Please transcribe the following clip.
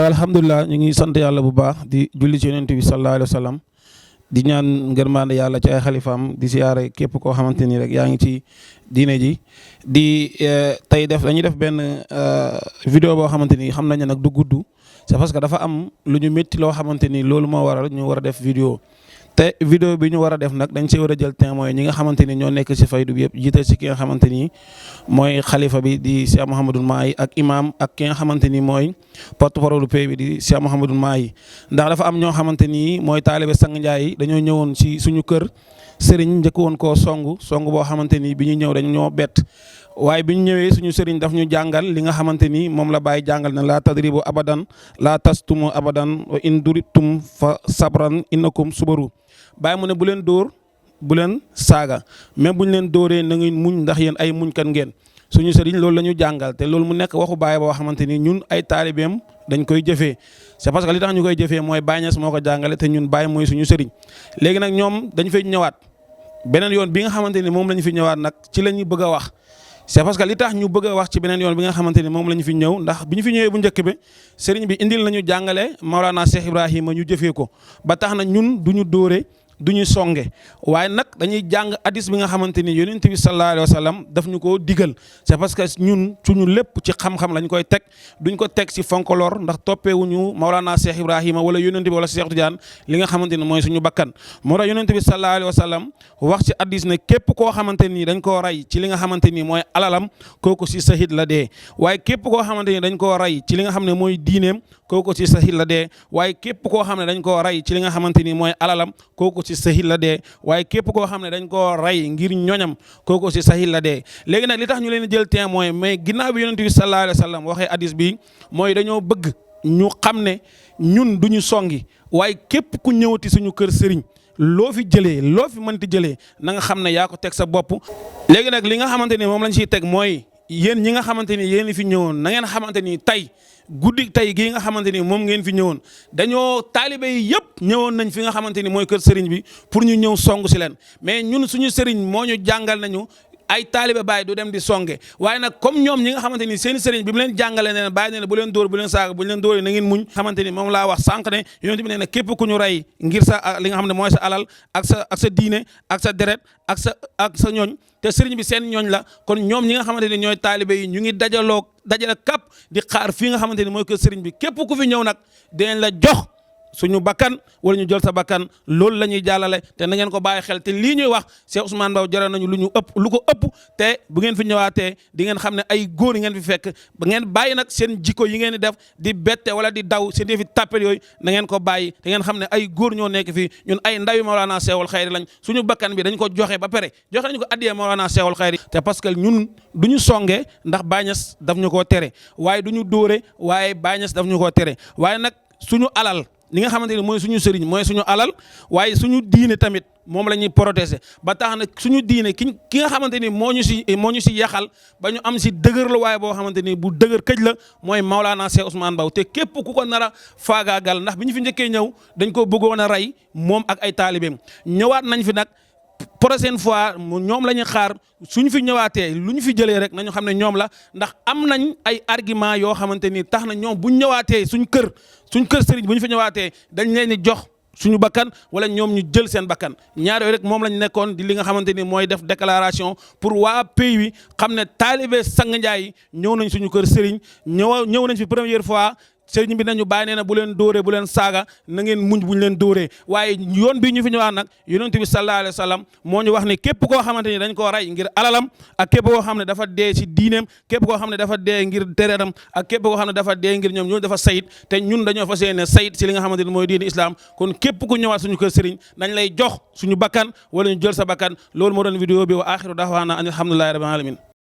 alhamdulilah ñu ngi sant yàlla bu baax di julli ci yonent bi sallallahu alayhi wa sallam di ñaan ngërmaande yàlla ci ay xalifaam di siyaare képp koo xamante ni rek yaa ngi ci diine ji di tey dañuy def benn vidéo boo xamante ni xam nañ ne nag du gudd c'est parce que dafa am lu ñu métti loo xamante ni loolu moo waral ñu war a def vidéo te vidéo bi ñu war a def nag dañ see war a jël témoin ñi nga xamante ni ñoo nekk si faydu bi yëpp jiital si ki nga xamante ni mooy xalifa bi di Cheikh Mouhamadul Mahi ak imam ak ki nga xamante ni mooy porte-parole pays bi di Cheikh Mouhamadul Mahi ndax dafa am ñoo xamante ni mooy taalibe Sang Ndiaye dañoo ñëwoon si suñu kër sëriñ njëkk woon koo song boo xamante ni bi ñu ñëw dañ ñoo bett waaye bi ñu ñëwee suñu sëriñ daf ñu jàngal li nga xamante ni moom la bàyyi jàngal na laa tadribu abadan laa tastumu abadan wa in duritum fa sabran innakum subaru bàyyi mu ne bu leen dóor bu leen saaga même bu ñu leen dóoree na ngeen muñ ndax yéen ay muñkat ngeen suñu sëriñ loolu la ñu jàngal te loolu mu nekk waxu Baay boo xamante ni ñun ay taalibeem dañ koy jëfee c'est parce que li tax ñu koy jëfee mooy Baay Ñas moo ko jàngale te ñun Baay mooy suñu sëriñ léegi nag ñoom dañ fay ñëwaat beneen yoon bi nga xamante ni moom la ñu fi ñëwaat nag ci la ñu bëgg a wax c'est parce que li tax ñu bëgg a wax ci beneen yoon bi nga xamante ni moom la ñu fi ñëw ndax bi ñu fi ñëwee bu njëkk bi sëriñ bi indil nañu jàngale Maolana Cheikh Ibrahima ñu jëfee ko ba tax na ñun duñu dóore duñu songe waaye nag dañuy jàng hadis bi nga xamante ni yonent bi sallallahu alayhi wa sallam daf ñu ko digal c'est parce que ñun suñu lépp ci xam-xam lañ koy teg duñ ko teg ci fonkolor ndax toppeewuñu Maolana Cheikh Ibrahima wala yonent bi wala Cheikh Tidiane li nga xamante ni mooy suñu bakkan moo tax yonent bi sallallahu alayhi wa sallam wax ci hadis ne képp koo xamante ni dañ koo rey ci li nga xamante ni mooy alalam kooku ci sahid la dee waaye képp koo xamante ni dañ koo rey ci li nga xam ne mooy diineem kooku ci sahid la dee waaye képp koo xam ne dañ koo rey ci li nga xamante ni mooy alalam kooku ci sahid la dee waaye képp koo xam ne dañ koo rey ngir ñoñam kooku ci sahid la dee léegi nag li tax ñu leen jël témoin mais ginnaaw bi yonent bi sallallahu alayhi wa sallam waxee hadis bi mooy dañoo bëgg ñu xam ne ñun duñu songi waaye képp ku ñëwati suñu kër sëriñ loo fi jëlee loo fi mënti jëlee na nga xam ne yaa ko teg sa bopp léegi nag li nga xamante ni moom lañ ciy teg mooy yéen ñi nga xamante ni yéen fi ñëwoon na ngeen xamante ni tey guddi tey gii nga xamante ni moom ngeen fi ñëwoon dañoo taalibe yi yëpp ñëwoon nañ fi nga xamante ni mooy kër sëriñ bi pour ñu ñëw song si leen mais ñun suñu sëriñ moo ñu jàngal nañu ay taalibe Baay du dem di songe waaye nag comme ñoom ñi nga xamante ni seen sëriñ bi mu leen jàngale ne Baay ne bu leen dóor bu leen saaga bu leen dóoree na ngeen muñ xamante ni moom laa wax sànq ne yonent bi nee na képp ku ñu rey ngir sa li nga xam ne mooy sa alal ak sa diine ak sa deret ak sa ñooñ te sëriñ bi seen ñooñ la kon ñoom ñi nga xamante ni ñooy taalibe yi ñu ngi dajale kap di xaar fii nga xamante ni mooy kër sëriñ bi képp ku fi ñëw nag dinañ la jox suñu bakkan wala ñu jël sa bakkan loolu la ñuy jàllale te na ngeen ko bàyyi xel te lii ñuy wax Cheikh Ousmane Mbaw jaral nañu lu ko ëpp te bu ngeen fi ñëwaatee di ngeen xam ne ay góor yi ngeen fi fekk ba ngeen bàyyi nag seen jikko yi ngeen di def di bette wala di daw seen yëfi tàppel yooyu na ngeen ko bàyyi te ngeen xam ne ay góor ñoo nekk fii ñun ay ndawi Mawlana Cheikhul Khayri lañ suñu bakkan bi dañ ko joxe ba pare joxe nañu ko addiyee Mawlana Cheikhul Khayri te parce que ñun duñu songe ndax Baay Ñas daf ñu koo tere waaye duñu dóore waaye Baay Ñas daf ñu koo tere waaye nag suñu alal li nga xamante ni mooy suñu sëriñ mooy suñu alal waaye suñu diine tamit moom la ñuy protéger ba tax na suñu diine ki nga xamante ni moo ñu si yaxal ba ñu am si dëgër la waaye boo xamante ni bu dëgër këj la mooy Maolana Cheikh Ousmane Mbaw te képp ku ko nar a faagaagal ndax bi ñu fi njëkkee ñëw dañ ko bëggoon a rey moom ak ay taalibeem ñëwaat nañ fi nag prochaine fois ñoom la ñuy xaar suñu fi ñëwaatee lu ñu fi jëlee rek nañu xam ne ñoom la ndax am nañ ay argument yoo xamante ni tax na ñoom bu ñu ñëwaatee suñ kër sëriñ bu ñu fi ñëwaatee dañ leen di jox suñu bakkan wala ñoom ñu jël seen bakkan ñaar yooyu rek moom lañ nekkoon di li nga xamante ni mooy def déclaration pour waa pays wi xam ne taalibe Sang Ndiaye ñëw nañ suñu kër sëriñ ñëw nañ fi première fois sëriñ bi nañu bàyyi nee na bu leen dóoree bu leen saaga na ngeen muñ bu ñu leen dóoree waaye yoon bii ñu fi ñëwaat nag yonent bi sallallahu alayhi wa sallam moo ñu wax ne képp koo xamante ni dañ koo rey ngir alalam ak képp koo xam ne dafa dee ci diineem képp koo xam ne dafa dee ngir deretam ak képp koo xam ne dafa dee ngir ñoom ñoo dafa sayit te ñun dañoo fas yéene sayit ci li nga xamante ni mooy diine islam kon képp ku ñëwaat suñu kër sëriñ dañ lay jox suñu bakkan wala ñu jël sa bakkan loolu moo doon vidéo bi wa axiru da'waana an alhamdulillahi rabbil alamin